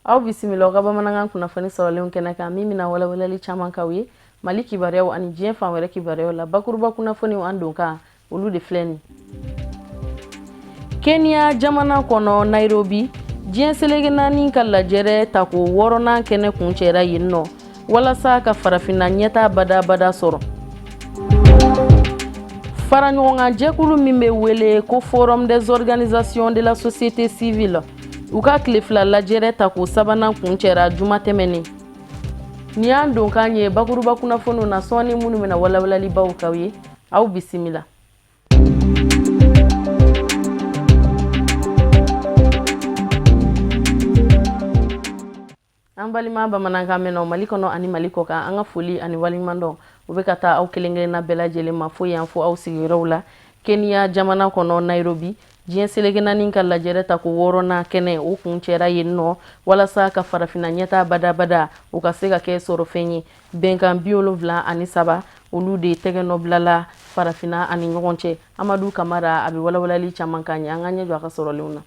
Aw bisimila aw ka bamanankan kunnafoni sɔrɔlenw kɛnɛ kan, min bɛna walawalali caman k'aw ye Mali kibaruyaw ani diɲɛ fan wɛrɛ kibaruyaw la. Bakuruba kunnafoniw an don kan, olu de filɛ nin. Kenya jamana kɔnɔ, Nairobi, diɲɛ seleke naani ka lajɛrɛ tako wɔɔrɔnan kɛnɛ kuncɛra yen nɔ walasa ka farafinna ɲɛta badabada sɔrɔ. Fara ɲɔgɔnkan jɛkulu min bɛ wele ko Forum des organisations de la société civile, u ka tile fila lajɛrɛ tako sabanan kuncɛra juma tɛmɛnen. Nin y'an donkan ye bakuruba kunnafoniw na sɔɔni, minnu bɛna walawalalibaw k'aw ye. Aw bisimila. An balima bamanankan mɛnnaw Mali kɔnɔ ani Mali kɔ kan, an ka foli ani waleɲumandɔn o bɛ ka taa aw kelen kelenna bɛɛ lajɛlen ma fo yan, fo aw sigiyɔrɔw la. Kenya jamana kɔnɔ, Nairobi, diɲɛ seleke naani ka lajɛrɛ tako wɔɔrɔnan kɛnɛ, o kuncɛra yen nɔ walasa ka farafinna ɲɛta badabada o ka se ka kɛ sɔrɔfɛn ye. Bɛnkan 73, olu de tɛgɛ nɔ bilala farafinna ani ɲɔgɔn cɛ. Amadu Kamara, a bɛ walawalali caman k'an ye. An ka ɲɛ jɔ a ka sɔrɔlenw na.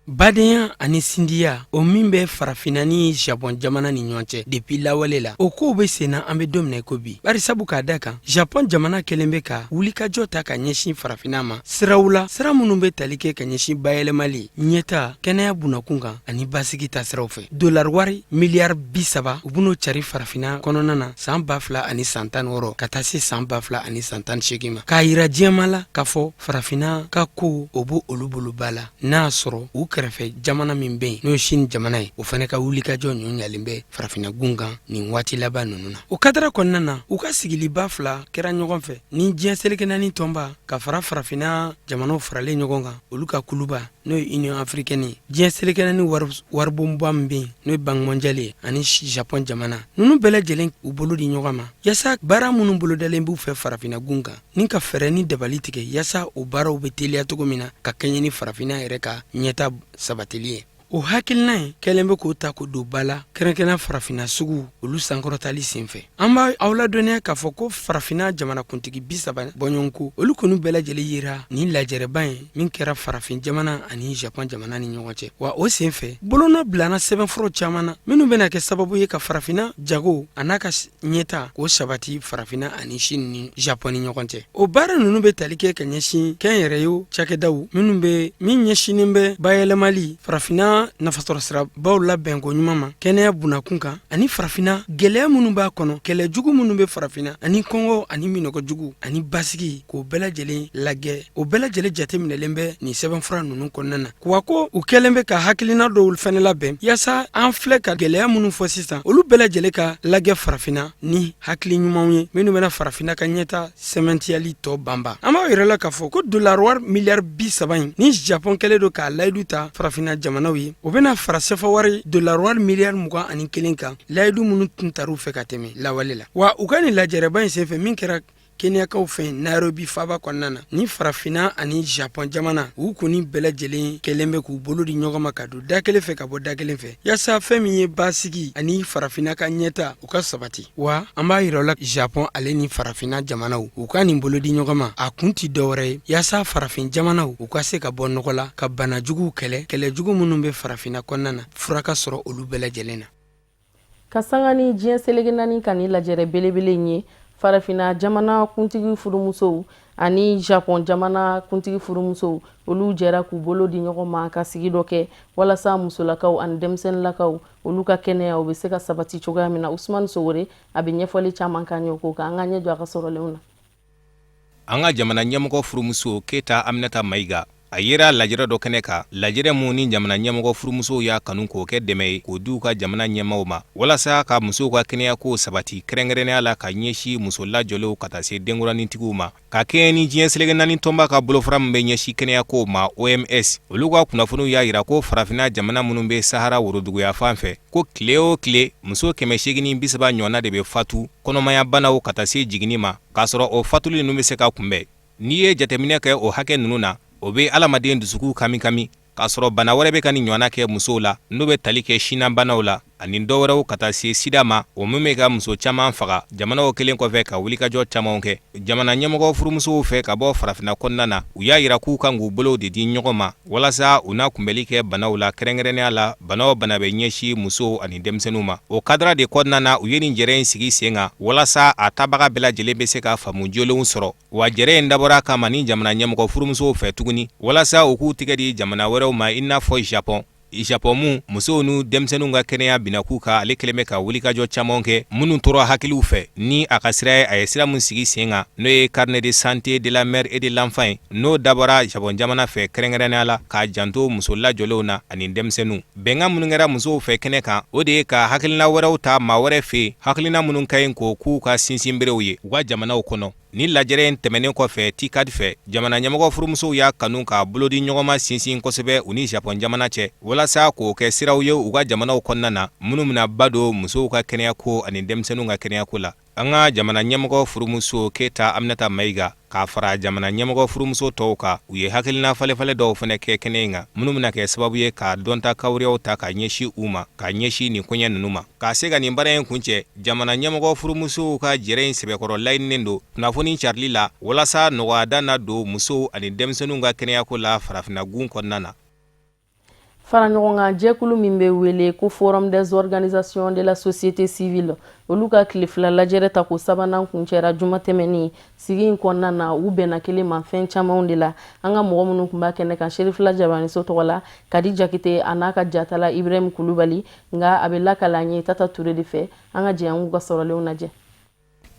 Badenya ani sindiya o min bɛ farafinna ni Japon jamana ni ɲɔgɔn cɛ depuis lawale la, o kow bɛ senna an bɛ don min na ko bi, bari sabu k'a da kan Japon jamana kɛlen bɛ ka wulikajɔ ta ka ɲɛsin farafinna ma siraw la, sira minnu bɛ tali kɛ ka ɲɛsin bayɛlɛmali, ɲɛta, kɛnɛya bunakun kan ani basigi ta siraw fɛ. Dolari wari miliyari 30, u bɛn'o cari farafinna kɔnɔna na san 2016 ka taa se san 2018 ma, k'a yira diɲɛmaa la k'a fɔ farafinna ka ko o b' olu bolo ba la, n'a y'a sɔrɔ u kɛrɛfɛ jamana min bɛ yen, n'o ye Chine jamana ye, o fana ka wulikajɔ ɲɔ ɲalen bɛ farafinna gun kan nin waati laban ninnu na. O kadara kɔnɔna na, u ka sigiliba fila kɛra ɲɔgɔn fɛ ni diɲɛ seleke naani tɔnba ka fara farafinna jamanaw faralen ɲɔgɔn kan, olu ka kuluba n'o ye Union africaine ye, diɲɛ seleke naani waribonba min bɛ yen, n'o ye Banque mondiale ye, ani Japon jamana ninnu bɛɛ lajɛlen u bolo di ɲɔgɔn ma yaasa baara minnu bolodalen b'u fɛ farafinna gun kan, ni ka fɛɛrɛ ni dabali tigɛ yaasa o baaraw bɛ teliya cogo min na ka kɛɲɛ ni farafinna yɛrɛ ka ɲɛta sabatili ye. O hakilina in kɛlen bɛ k'o ta k'o don ba la, kɛrɛnkɛrɛn farafinna sugu olu sankɔrɔtali senfɛ. An b'a aw ladɔnniya k'a fɔ ko farafinna jamanakuntigi 30 bɔɲɔgɔnko, olu kɔni bɛɛ lajɛlen yera nin lajɛrɛba in min kɛra farafin jamana ani Japon jamana ni ɲɔgɔn cɛ. Wa o senfɛ, bolonɔ bilana sɛbɛnfuraw caman na minnu bɛna kɛ sababu ye ka farafinna jago a n'a ka ɲɛta k'o sabati farafinna ani Chine ni Japon ni ɲɔgɔn cɛ. O baara ninnu bɛ tali kɛ ka ɲɛsin kɛnyɛrɛye cakɛdaw minnu bɛ min ɲɛsinnen bɛ bayɛlɛmali, farafinna nafasɔrɔsirabaw labɛnko ɲuman ma, kɛnɛya bunakun kan, ani farafinna gɛlɛya minnu b'a kɔnɔ, kɛlɛ jugu minnu bɛ farafinna, ani kɔngɔ ani minnɔgɔ jugu ani basigi, k'o bɛɛ lajɛlen lajɛ. O bɛɛ lajɛlen jateminɛlen bɛ nin sɛbɛnfura ninnu kɔnɔna na. Wa ko u kɛlen bɛ ka hakilina dɔw fɛnɛ labɛn yaasa an filɛ ka gɛlɛya minnu fɔ sisan, olu bɛɛ lajɛlen ka lajɛ farafinna ni hakili ɲumanw ye minnu bɛna farafinna ka ɲɛta sɛmɛntiyali tɔ banba. An b'a yira la k'a fɔ ko dolari wari miliyari 30 in ni Japɔn kɛlen don k'a layidu ta farafinna jamanaw ye, o bɛna fara sefa wari dolari wari miliyari 21 kan, layidu minnu tun tar'u fɛ ka tɛmɛ lawale la. Wa u ka nin lajɛrɛba in senfɛ min kɛra Kenyakaw fɛ Nairobi faaba kɔnɔna na, ni farafinna ani Japon jamana u kɔni bɛɛ lajɛlen kɛlen bɛ k'u bolo di ɲɔgɔn ma ka don da kelen fɛ ka bɔ da kelen fɛ yaasa fɛn min ye basigi ani farafinna ka ɲɛta u ka sabati. Wa an b'a yira la, Japon ale ni farafinna jamanaw u ka nin bolo di ɲɔgɔn ma, a kun tɛ dɔwɛrɛ ye yaasa farafin jamanaw u ka se ka bɔ nɔgɔ la ka bana juguw kɛlɛ, kɛlɛ jugu minnu bɛ farafinna kɔnɔna na, fura ka sɔrɔ olu bɛɛ lajɛlen na. Ka sanga ni diɲɛ seleke naani ka nin lajɛrɛ belebele in ye, farafinna jamana kuntigi furumusow ani Japon jamana kuntigi furumusow, olu jɛra k'u bolo di ɲɔgɔn ma ka sigi dɔ kɛ walasa musolakaw ani denmisɛnninlakaw, olu ka kɛnɛya o bɛ se ka sabati cogoya min na. Usumani Sogore, a bɛ ɲɛfɔli caman k'an ye o ko kan. An ka ɲɛ jɔ a ka sɔrɔlenw na. An ka jamana ɲɛmɔgɔ furumuso Keyita Aminata Mayiga, a yera lajɛrɛ dɔ kɛnɛ kan, lajɛrɛ mun ni jamana ɲɛmɔgɔ furumusow y'a kanu k'o kɛ dɛmɛ ye k'o di u ka jamana ɲɛmaaw ma walasa ka musow ka kɛnɛyakow sabati, kɛrɛnkɛrɛnnenya la ka ɲɛsin muso lajɔlenw ka taa se denkuranintigiw ma, ka kɛɲɛ ni diɲɛ seleke naani tɔnba ka bolofara min bɛ ɲɛsin kɛnɛyakow ma, OMS. Olu ka kunnafoniw y'a jira ko farafinna jamana minnu bɛ Sahara woroduguyanfan fɛ, ko tile o tile muso 830 ɲɔgɔnna de bɛ fatu kɔnɔmaya banaw ka taa se jiginni ma, k'a sɔrɔ o fatuli ninnu bɛ se ka kunbɛn. N'i ye jateminɛ kɛ o hakɛ ninnu na, o bɛ adamaden dusukun kamikami, k'a sɔrɔ bana wɛrɛ bɛ ka nin ɲɔgɔnna kɛ musow la, n'o bɛ tali kɛ sinnabanaw la. ani dɔwɛrɛw ka taa se sida ma, o min bɛ ka muso caman faga. Jamanaw kɛlen kɔfɛ ka wulikajɔ camanw kɛ jamana ɲɛmɔgɔ furumusow fɛ ka bɔ farafinna kɔnɔna na, u y'a yira k'u kan k'u bolow de di ɲɔgɔn ma walasa u na kunbɛli kɛ banaw la, kɛrɛnkɛrɛnnenya la bana o bana bɛ ɲɛsin musow ani denmisɛnninw ma. O kadara de kɔnɔna na, u ye nin jɛrɛ in sigi sen kan walasa a tabaga bɛɛ lajɛlen bɛ se ka faamu jolenw sɔrɔ. Wa jɛrɛ in dabɔra a kama ni jamana ɲɛmɔgɔ furumusow fɛ tuguni walasa u k'u tɛgɛ di jamana wɛrɛw ma, i n'a fɔ Japon. Japon min musow ni denmisɛnninw ka kɛnɛya binakun kan, ale kɛlen bɛ ka wulikajɔ caman kɛ minnu tora hakiliw fɛ ni a ka sira ye, a ye sira min sigi sen kan, n'o ye carnet de santé de la mère et de l'enfant ye, n'o dabɔra Japon jamana fɛ kɛrɛnkɛrɛnnenya la k'a janto muso lajɔlenw na ani denmisɛnninw. Bɛnkan minnu kɛra musow fɛ kɛnɛ kan, o de ye ka hakilina wɛrɛw ta maa wɛrɛ fɛ yen, hakilina minnu ka ɲi k'o k'u ka sinsinberew ye u ka jamanaw kɔnɔ. Ni lajɛrɛ in tɛmɛnen kɔfɛ TICAD fɛ, jamana ɲɛmɔgɔ furumusow y'a kanu ka bolodi ɲɔgɔnma sinsin kosɛbɛ u ni Japon jamana cɛ walasa k'o kɛ siraw ye u ka jamanaw kɔnɔna na minnu bɛna ba don musow ka kɛnɛyako ani denmisɛnninw ka kɛnɛyako la. An ka jamana ɲɛmɔgɔ furumuso Keyita Aminata Mayiga k'a fara jamana ɲɛmɔgɔ furumuso tɔw kan, u ye hakilina falenfalen dɔw fana kɛ kɛnɛ in kan minnu bɛna kɛ sababu ye ka dɔnta kawuriyaw ta ka ɲɛsin u ma, ka ɲɛsin nin koɲɛ ninnu ma. Ka se ka nin baara in kuncɛ, jamana ɲɛmɔgɔ furumusow ka jɛrɛ in sɛbɛkɔrɔ laɲininen don kunnafoni carili la walasa nɔgɔyada na don musow ani denmisɛnninw ka kɛnɛyako la farafinna gun kɔnɔna na. Faraɲɔgɔnkan jɛkulu min bɛ wele ko Forum des organisations de la société civile, olu ka tile fila lajɛrɛ tako sabanan kuncɛra juma tɛmɛnen. Sigi in kɔnɔna na, u bɛnna kelen ma fɛn camanw de la. An ka mɔgɔ minnu tun b'a kɛnɛ kan Serifila Jabaniso tɔgɔ la, Kadi Jakite a n'a ka jatala Ibrahim Kulubali, nka a bɛ lakali an ye Tata Ture de fɛ. An ka jɛ an k'u ka sɔrɔlenw lajɛ.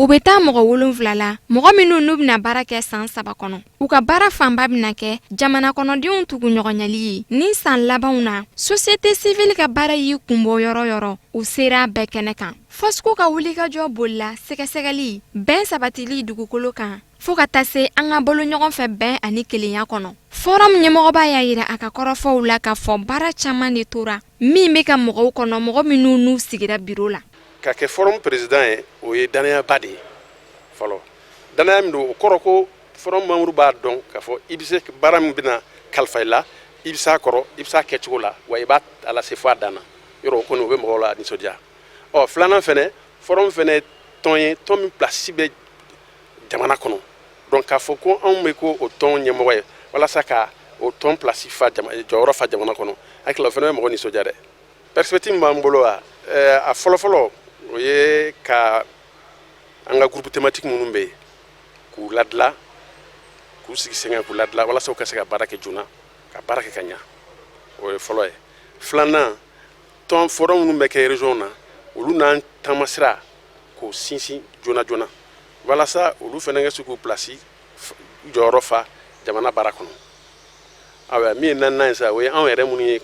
U bɛ taa mɔgɔ 7 la, mɔgɔ minnu n'u bɛna baara kɛ san 3 kɔnɔ. U ka baara fanba bɛna kɛ jamana kɔnɔdenw tuguɲɔgɔnyali ye. Nin san labanw na, société civile ka baara y'i kunbɔ yɔrɔ yɔrɔ, u sera bɛɛ kɛnɛ kan. FOSCO ka wulikajɔ bolila sɛgɛsɛgɛli, bɛn sabatili dugukolo kan, fo ka taa se an ka balo ɲɔgɔn fɛ bɛn ani kelenya kɔnɔ. Forum ɲɛmɔgɔba y'a yira a ka kɔrɔfɔw la k'a fɔ baara caman de tora min bɛ ka mɔgɔw kɔnɔ, mɔgɔ minnu n'u sigira biro la. Ka kɛ forum président ye, o ye dannayaba de ye fɔlɔ. Dannaya min don, o kɔrɔ ko forum membre b'a dɔn k'a fɔ i bɛ se baara min bɛna kalifa i la, i bɛ s'a kɔrɔ, i bɛ s'a kɛcogo la, wa i b'a a lase fo a dan na. Yɔrɔ o kɔni, o bɛ mɔgɔw la nisɔndiya. Ɔ filanan fɛnɛ, forum fɛnɛ ye tɔn ye, tɔn min place bɛ jamana kɔnɔ. Donc k'a fɔ ko anw bɛ ko o tɔn ɲɛmɔgɔ ye walasa ka o tɔn place fa, jɔyɔrɔ fa jamana kɔnɔ, hakili la o fɛnɛ bɛ mɔgɔ nisɔndiya dɛ. Perspective min b'an bolo, a fɔlɔfɔlɔ, o ye ka an ka groupe thématique minnu bɛ yen, k'u ladila, k'u sigi sen kan, k'u ladila walasa u ka se ka baara kɛ joona, ka baara kɛ ka ɲa. O ye fɔlɔ ye. Filanan, tɔn forum minnu bɛ kɛ région na, olu n'an taamasira k'o sinsin joona joona walasa olu fana ka se k'u place jɔyɔrɔ fa jamana baara kɔnɔ. Ayiwa, min ye naaninan ye sa, o ye anw yɛrɛ minnu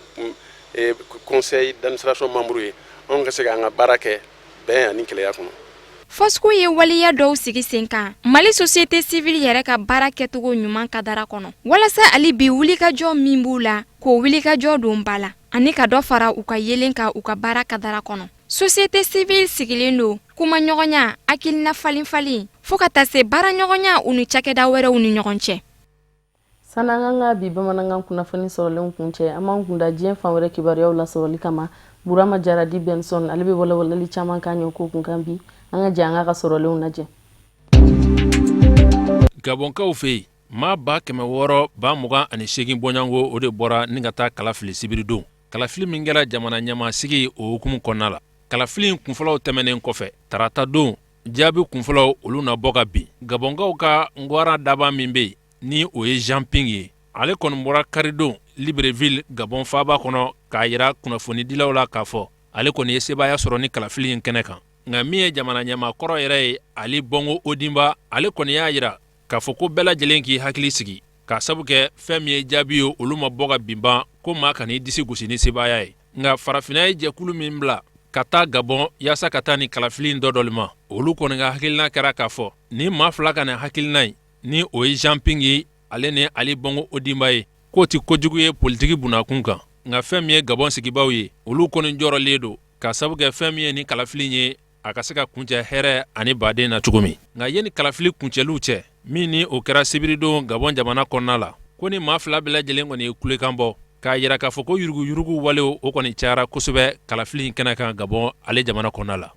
ye conseil d'administration membre ye, anw ka se k'an ka baara kɛ bɛn ani kelenya kɔnɔ. FOSCO ye waleya dɔw sigi sen kan Mali société civile yɛrɛ ka baara kɛcogo ɲuman kadara kɔnɔ, walasa hali bi wulikajɔ min b'u la, k'o wulikajɔ don ba la ani ka dɔ fara u ka yelen kan u ka baara kadara kɔnɔ. Société civile sigilen don kumaɲɔgɔnya, hakilina falen-falen, fo ka taa se baaraɲɔgɔnya u ni cakɛda wɛrɛw ni ɲɔgɔn cɛ. Sani an k'an ka bi bamanankan kunnafoni sɔrɔlenw kuncɛ, an b'an kunda diɲɛ fan wɛrɛ kibaruyaw lasɔrɔli kama. Burama Jara dit Benson, ale bɛ walawalali caman k'an ye o ko kunkan bi. An ka jɛ an k'a ka sɔrɔlenw lajɛ. Gabɔnkaw fɛ yen, maa 628,000 bɔɲɔgɔnko, o de bɔra ni ka taa kala fili sibiridon. Kalafili min kɛra jamana ɲɛmaasigi o hukumu kɔnɔna la, kalafili in kunfɔlɔw tɛmɛnen kɔfɛ tarata don, jaabi kunfɔlɔw olu na bɔ ka bin. Gabɔnkaw ka ngwara daba min bɛ yen ni o ye Jean Ping ye, ale kɔni bɔra karidon Libreville, Gabɔn faaba kɔnɔ, k'a yira kunnafonidilaw la k'a fɔ ale kɔni ye sebaaya sɔrɔ ni kalafili in kɛnɛ kan. Nka min ye jamana ɲɛmaa kɔrɔ yɛrɛ ye, Ali Bongo Ondimba, ale kɔni y'a yira k'a fɔ ko bɛɛ lajɛlen k'i hakili sigi, k'a sabu kɛ fɛn min ye jaabi ye, olu ma bɔ ka bin ban, ko maa kan'i disi gosi ni sebaaya ye. Nka farafinna ye jɛkulu min bila ka taa Gabɔn yaasa ka taa ni kalafili in dɔ dɔli ma, olu kɔni ka hakilina kɛra k'a fɔ ni maa fila ka nin hakilina in, ni o ye Jean Ping ye, ale ni Ali Bongo Ondimba ye, k'o tɛ kojugu ye politiki bunakun kan. Nka fɛn min ye Gabɔn sigibaw ye, olu kɔni jɔrɔlen don, k'a sabu kɛ fɛn min ye ni kalafili ye, a ka se ka kuncɛ hɛrɛ ani baden na cogo min. Nka yanni kalafili kuncɛliw cɛ, min ni o kɛra sibiridon Gabɔn jamana kɔnɔna la, ko ni maa fila bɛɛ lajɛlen kɔni ye kulekan bɔ, K'a yira k'a fɔ ko yuruguyurugu walew o kɔni cayara kosɛbɛ kalafili in kɛnɛ kan Gabɔn ale jamana kɔnɔna la.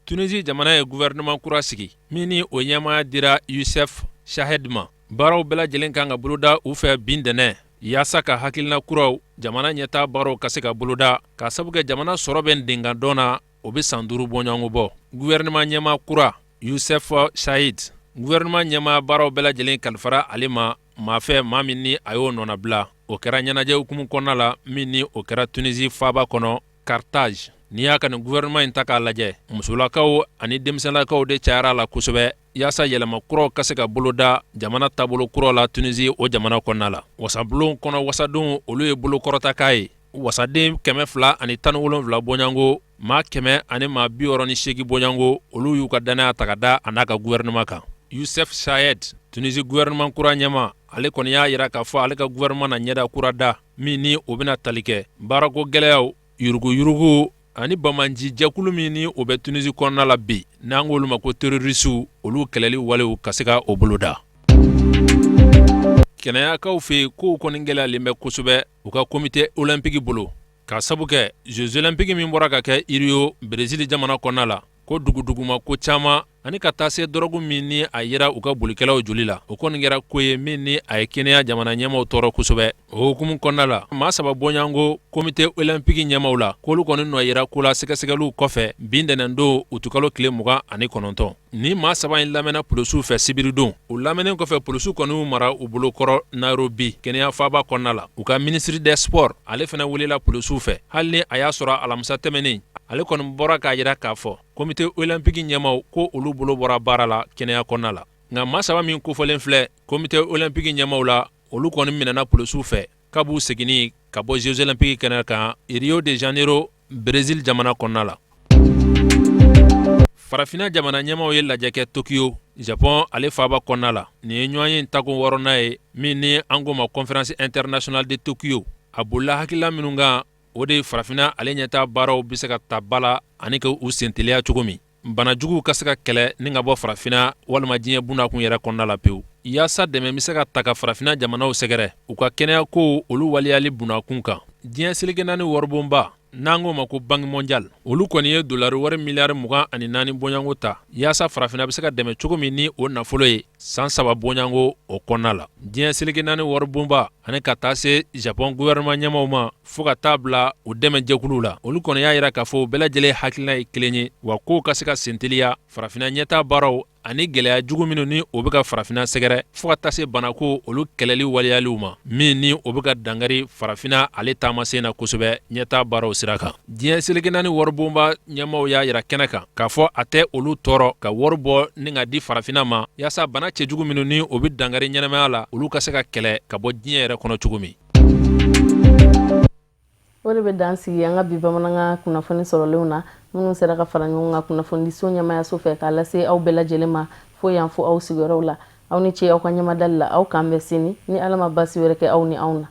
Tunisie jamana ye gouvernement kura sigi min ni o ɲɛmaaya dira Youssef Chahed ma. Baaraw bɛɛ lajɛlen kan ka boloda u fɛ bi ntɛnɛn yaasa ka hakilina kuraw jamana ɲɛtaa baaraw ka se ka boloda k'a sabu kɛ jamana sɔrɔ bɛ denkandɔn na o bɛ san 5 bɔɲɔgɔnko bɔ. Gouvernement ɲɛmaa kura Youssef Chahed gouvernement ɲɛmaa baaraw bɛɛ lajɛlen kalifara ale ma maa fɛ maa min ni a y'o nɔnabila. O kɛra ɲɛnajɛ hukumu kɔnɔna la min ni o kɛra Tunisie faaba kɔnɔ Carthage. N'i y'a ka nin gouvernement in ta k'a lajɛ, musolakaw ani denmisɛnlakaw de cayara a la kosɛbɛ yaasa yɛlɛma kuraw ka se ka boloda jamana taabolo kuraw la Tunisie o jamana kɔnɔna la. Wasabulon kɔnɔ wasadenw olu ye bolokɔrɔta k'a ye. Wasaden 217 bɔɲɔgɔnko, maa 168 bɔɲɔgɔnko, olu y'u ka dannaya ta ka da a n'a ka gouvernement kan. Youssef Chahed, Tunisie gouvernement kura ɲɛmaa, ale kɔni y'a yira k'a fɔ ale ka gouvernement na ɲɛda kura da min ni o bɛna tali kɛ baarako gɛlɛyaw, yuruguyurugu ani banbaanci jɛkulu min ni o bɛ Tunisie kɔnɔna la bi, n'an k'olu ma ko terroristew, olu kɛlɛli walew ka se ka o boloda. Kɛnɛyakaw fɛ yen, kow kɔni gɛlɛyalen bɛ kosɛbɛ u ka comité olympique bolo k'a sabu kɛ Jeux olympiques min bɔra ka kɛ Rio Brésil jamana kɔnɔna la, ko duguduguma ko caman ani ka taa se dɔrɔgu min ni a yera u ka bolikɛlaw joli la, o kɔni kɛra ko ye min ni a ye kɛnɛya jamana ɲɛmaaw tɔɔrɔ kosɛbɛ. O hukumu kɔnɔna la, maa 3 bɔɲɔgɔnko comité olympique ɲɛmaaw la, k'olu kɔni nɔ yera ko la sɛgɛsɛgɛliw kɔfɛ bi ntɛnɛndon utukalo tile 29. Ni maa 3 in lamɛnna polisiw fɛ sibiridon. U lamɛnnen kɔfɛ, polisiw kɔni y'u mara u bolokɔrɔ Nairobi Kenya faaba kɔnɔna la. U ka ministre des sports ale fana welela polisiw fɛ, hali ni a y'a sɔrɔ alamisa tɛmɛnen ale kɔni bɔra k'a jira k'a fɔ comité olympique ɲɛmaaw ko olu bolo bɔra baara la Kenya kɔnɔna la. Nka maa 3 min kofɔlen filɛ comité olympique ɲɛmaaw la, olu kɔni minɛna polisiw fɛ kab'u seginni ka bɔ Jeux olympiques kɛnɛ kan Rio de Janeiro Brésil jamana kɔnɔna la. Farafinna jamana ɲɛmaaw ye lajɛ kɛ Tokyo, Japon ale faaba kɔnɔna la. Nin ye ɲɔgɔnye in tako 6nan ye min ni an k'o ma Conférence internationale de Tokyo. A bolila hakilila minnu kan, o de ye farafinna ale ɲɛtaa baaraw bɛ se ka ta ba la ani ka u senteliya cogo min, bana juguw ka se ka kɛlɛ ni ka bɔ farafinna walima diɲɛ bundakun yɛrɛ kɔnɔna la pewu, yaasa dɛmɛ bɛ se ka ta ka farafinna jamanaw sɛgɛrɛ u ka kɛnɛyakow olu waleyali bundakun kan. Diɲɛ seleke naani waribonba n'an k'o ma ko Banque mondiale, olu kɔni ye dolari wari miliyari 24 bɔɲɔgɔnko ta yaasa farafinna bɛ se ka dɛmɛ cogo min ni o nafolo ye san 3 bɔɲɔgɔnko o kɔnɔna la. Diɲɛ seleke naani waribonba ani ka taa se Japon gouvernement ɲɛmaaw ma fo ka taa bila u dɛmɛ jɛkuluw la, olu kɔni y'a jira k'a fɔ u bɛɛ lajɛlen hakilina ye kelen ye, wa kow ka se ka senteliya farafinna ɲɛtaa baaraw ani gɛlɛya jugu minnu ni o bɛ ka farafinna sɛgɛrɛ fo ka taa se banako olu kɛlɛli waleyaliw ma, min ni o bɛ ka dankari farafinna ale taamasen na kosɛbɛ ɲɛtaa baaraw sira kan. Diɲɛ seleke naani waribonba ɲɛmaaw y'a jira kɛnɛ kan k'a fɔ a tɛ olu tɔɔrɔ ka wari bɔ ni ka di farafinna ma yaasa bana cɛjugu minnu ni o bɛ dankari ɲɛnamaya la, olu ka se ka kɛlɛ ka bɔ diɲɛ yɛrɛ kɔnɔ cogo min. O de bɛ dan sigi an ka bi bamanankan kunnafoni sɔrɔlenw na, minnu sera ka fara ɲɔgɔn kan kunnafonidiso ɲɛmaayaso fɛ k'a lase aw bɛɛ lajɛlen ma fo yan fo aw sigiyɔrɔw la. Aw ni ce aw ka ɲɛmadali la. Aw k'an bɛn sini ni Ala ma baasi wɛrɛ kɛ aw ni anw na.